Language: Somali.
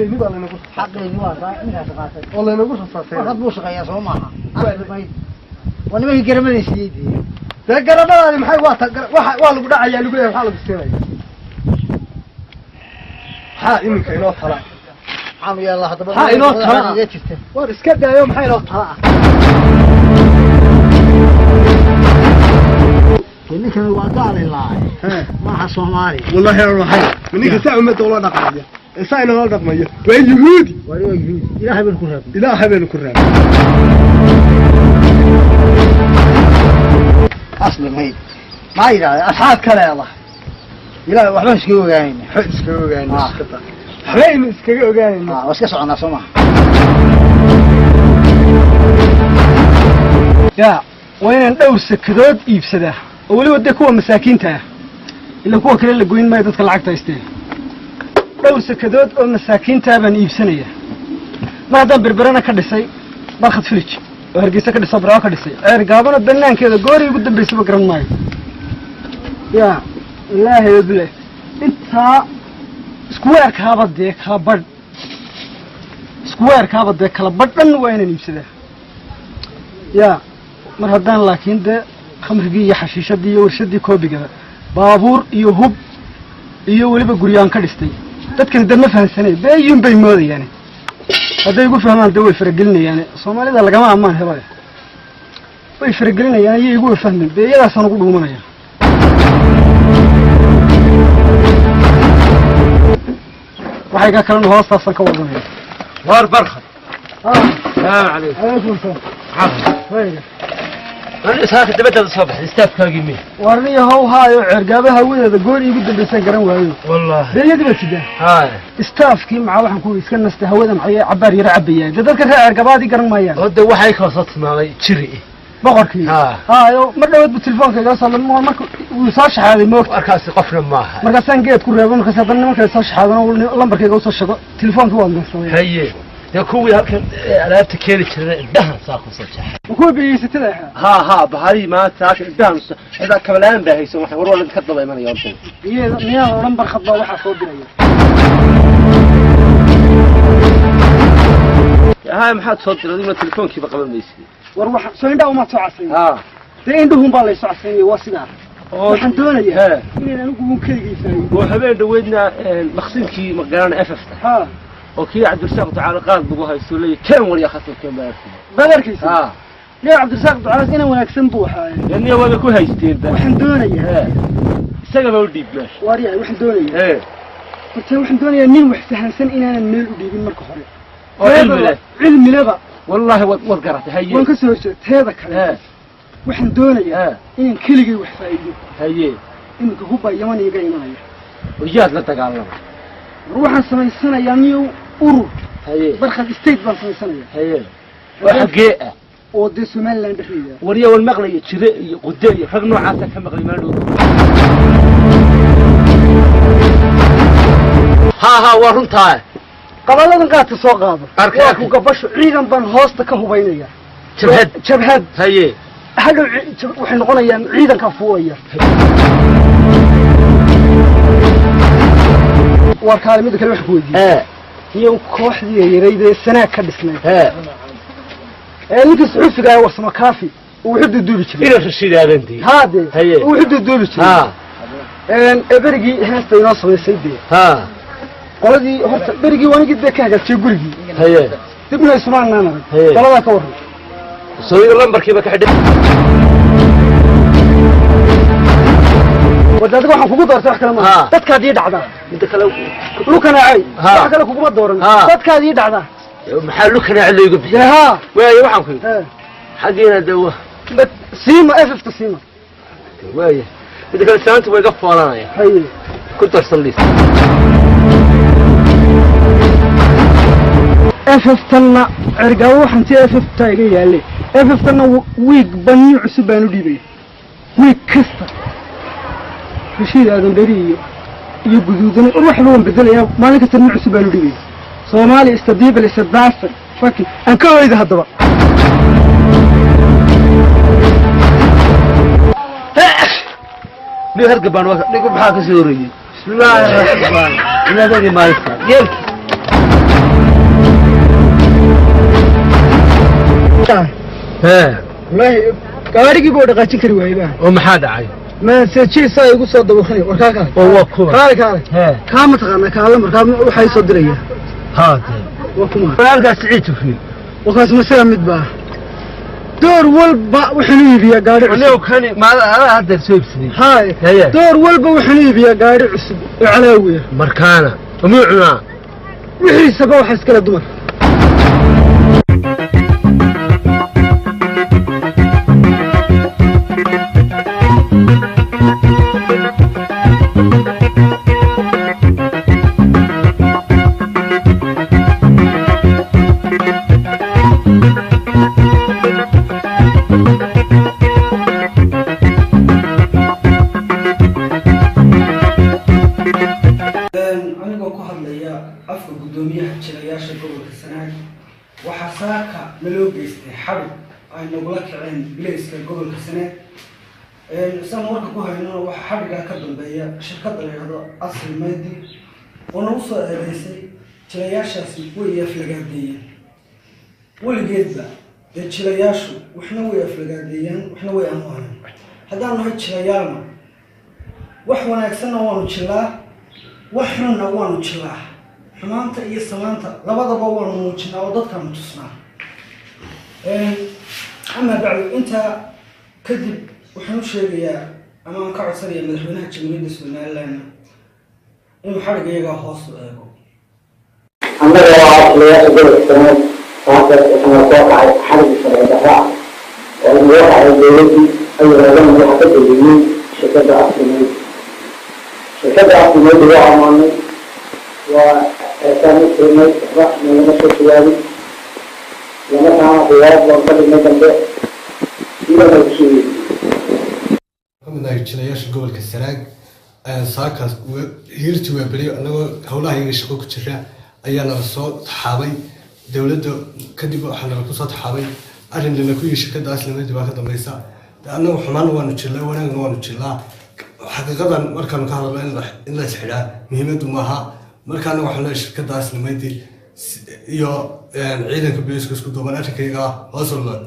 Xaqeeni baa lanagu Xaqeeni waa taa ninkaas qaatay. Oo lanagu rasaasay. Warqad buu shaqeeyaa soo maaha? Waa nimankii garamada siiyey dee. Dee garamadaadi maxay waa ta waxa waa lagu dhacayaa lagu leeyahay, maxaa lagu siinaya? Maxaa iminka inoo tala? Maxaanu yeellaa haddaba? Maxaa inoo tala? Iga jirta. War iska daayo, maxaa inoo tala ah? Dee ninkan waa gaal ilaa maaha Soomaali. Wallahi aanu ahayn ninka saa ummadda ula dhaqmaya, saa inoola dhaqmaya waa yuhuudi. Waa yuhuudi. Ilaahay baynu ku raabnay. Ilaahay baynu ku raabnay. Asli mayd maxaa yidhahda? Maxaad ka leedahay? Ilaahay waxbaan iskaga ogaanayna. Waxba iskaga ogaanayna, iska daa, waxbaynu iskaga ogaanayna. Waa iska soconaa soo maha? Ya waa inaan dhowr sakadood iibsadaa oo weliba dee kuwa masaakiinta ah, ila kuwa kale la goyn maayo dadka lacagta haystee. Dhowr sakadood oo masaakiintaa baan iibsanayaa. Mar haddaan Berberana ka dhisay Barkhad Village oo Hargeysa ka dhisay, Baraawo ka dhisay, Ceer Gaabana banaankeeda goorii ugu dambaysaba garan maayo. Ya wallaahi wabile intaa iskuweerkaaba dee kala badh, iskuweerkaaba dee kala badh dhan waa inaan iibsadaa. Ya mar haddaan laakiin dee khamrigii iyo xashiishadii iyo warshadii koobigaba baabuur iyo hub iyo weliba guryaan ka dhistay, dadkani dee ma fahamsanay, beeyun bay moodayaane. Hadday igu fahmaan dee way faragelinayaane. Soomaalida lagama ammaan helo, way faragelinayaan. Iyo igu fahmin beeyadaasaan ugu dhuumanaya. Waxay ka kalena hoostaasaan ka wadanaya. War Barkhad, salaamu calaykum. Calaykum salaam. Wayga saaka dabadda soo baxday, istaafkaagii mi? Warniyo how haayo, Ceergaabaha hawadeeda goor iigu dambaysaan garan waayo. Wallahi. Beeyadii baa sidaa. Haaya. Istaafkii macaa waxaan ku iska nastay hawada, maxay cabaar yara cabayaa dee dadka reer Ceergabaadii garan maayaan. Oo de waxay kala soo tilmaamay jiri. Boqorkii. Ha. Haayo, mar dhawaad buu telefoonka igala soo hadlay marka wuu soo shaxaaday, moogta. Warkaasi qofna maaha. Markaasaan geed ku reebo, markaas haddana nimanka soo shaxaadan oo lambarkayga usoo sheego, telefoonkii waa lunsaday. Haye, dee kuwii halkan alaabta keeni jiray indhahan saa ku soo jeexay. Ma kuwa biyeysatada ahaa? Ha ha, bahari maanta saaka indhahan xitaa kabalaan baa haysan, waxaan war waa ka daba imanaya horta. Iyada miyaa odhan Barkhad baa waxaa soo diraya? Haye, maxaad soo diray adiguna? Telefoonkiiba qaban maysid. War waxa soo indhaha umaad soo casay? Ha. Dee indhuhun baa laysoo casaynaya, waa sidaa. Oo waxaan doonayaa He. inaan anigu uun keligay faa'iido. Oo habeen dhaweydna maqsinkii magaranay FF-ta ha oo kii Cabdirasaaq Ducaale qaad lagu haysto leeyahy keen warya khasab keen baa arkay. Baad arkaysa? Ha. Yaa Cabdirasaaq Ducaalaas inaan wanaagsan buu ahaa. Daniya waaba ku haysteen ba. Waxaan doonayaa He, isagaba u dhiib meesha. Waaryahay, waxaan doonayaa He. horta waxaan doonayaa nin wax fahansan inaanan meel u dhiibin marka hore. Oo cilmi leh. Cilmi leba. Wallaahi waad waad garatay. Haye. Waan ka soo horjeeda. Teeda kale He. waxaan doonayaa He. inaan keligay wax faa'iido. Haye. Iminka hubbaa Yaman iiga imanaya. Oo yaad la dagaalama? War waxaan samaysanayaa niyow urur. Haye. Barkhad State baan samaysanayaa. Haye, oo xaggee ah? Oo dee Somaliland dhexdeeda. Warya wan maqlaya jire iyo qude iyo rag noocaasa ka maqlay meel dhow. Ha ha, waa runtaa. Qaballadan qaadka soo qaado. Arkay, waa arkay. ku gabasho ciidan baan hoosta ka hubaynaya. Jabhad. Jabhad. Haye. Hadhow waxay noqonayaan ciidankaa fuulaya. War kaale, midda kale waxaan ku weydiiyey He. iyo kooxdii yarayd ee Sanaag ka dhisnayd He. ee ninkii suxufiga ah Warsamo Kaafi uu wuxuu duuduubi jiray. Ina Rashiid aadandii. Haade. Haye. Uu wuxuu duuduubi jiray. Ha. Ee berigii heesta inoo samaysay dee. Ha. Qoladii horta berigii wanigii dee ka hagaajiyey gurigii. Haye. Dibna isumaanaan arag. Haye. Qoladaa ka warran. Sooyiga lambarkiiba ka xidhay. Wada adiga waxaan kugu doortay wax kale maaha. Ha. Dadkaad ii dhacdaa. Midda kale Lukanaacay. Ha. Wax kale kuguma dooran. Ha. Dadkaad ii dhacdaa. Maxaa lukanaaci looga dee bixiy? haa. Waaye, waxaan ku yidhi He. xaggiina de wa Siima FFta siima. Waaye, midda kale saanta way iga foolanaya. Haye. Ku darsan liis. FF-tanna Cergaabo waxaan si FF-ta iga yaalay. FF-tanna wiig banni cusub baan u dhiibay wiig kasta. Rashiid Aadan Dheri iyo Guduudane war waxba waan bedelayaa, maalin kasta nin cusub baan u dhiibay. Soomaali istadiibal istadaafar fucking aan ka oyda haddaba. Nin hargabaan waa dhig, maxaa ka soo horreeyey? Bismillaahi raxmaan ilaadadii maalinta yeelki. Hee. Wallaahi gaadhigii buu dhaqaajin kari waayey baa. Oo maxaa dhacay? Masejiisaa igu soo dabaqay warkaa kaale. Oo waa kuwa. Kaale kaale. Hee. Kaa ma taqaanaa kaale markaa waxay soo diraya. Haa dee. Waa kuma? Walaalkaas Siciid Tufni. Wakaas masaga mid baa. Door walba wuxuu iibiyaa gaadhi cusub. Anigu kani maada adaa hadda soo iibsaday. Haay. Haye. Door walba wuxuu iibiyaa gaadhi cusub oo calaawiya. Markaana umuu cunaa. Wixiisaba waxa iskala dumar. Anigoo ku hadlaya afka guddoomiyaha jilayaasha gobolka Sanaag, waxaa saaka naloo geystay xabig ay nagula kaceen bileyska gobolka Sanaag. Isaan warka ku haynona, waxaa xabigaa ka dambeeya shirkadda la yidhahdo Asri Maydi oo nagu soo eedeysay jilayaashaasi way aflagaadeeyeen. Weligeedba dee jilayaashu waxna way aflagaadeeyaan, waxna way ammaaneen. Haddaan nahay jilayaalna, wax wanaagsanna waanu jilaa, wax xunna waanu jilaa. Xumaanta iyo samaanta labadaba waanu muujinaa oo dadkaanu tusnaa. Amaa bacdu, intaa kadib waxaan u sheegayaa ama aan ka codsanayaa madaxweynaha Jamhuuriyadda Somaliland inuu xadhigga iyagaa hoos u eego. Annaga waa jilayaasha gobolka Sanaag. Taas waxaana soo kacay xarigii sharci darro ah oo ay nagu kacay dowladdii ay yidhahdeen waxa ka dambeeyey shirkadda Asrimeyd. Shirkadda Asrimeyd waa ammaanay, waa ceesaan u siinay, waxba nagama soo jawaabin. Islamarkaana riwaayad baan ka dhignay dambe siidana kusoo weydiyey. Kamid ahay jilayaasha gobolka Sanaag ayaan saakaas hiirti weebeliyo annagoo howlaha iyaga shaqo ku jira ayaa nala soo taxaabay dowladda. Kadib waxaa nala kusoo taxaabay arrin lana ku yihi shirkadda Aslimaydi baa ka dambaysa. Dee annagu xumaana waanu jillaa, wanaagna waanu jillaa. Xaqiiqadan markaanu ka hadalno, in la isxidhaa muhiimaddu maaha. Marka annagu waxaan leeyahay shirkadda Aslimaydi iyo ciidanka booliiska isku duuban arrinkayga hoos loo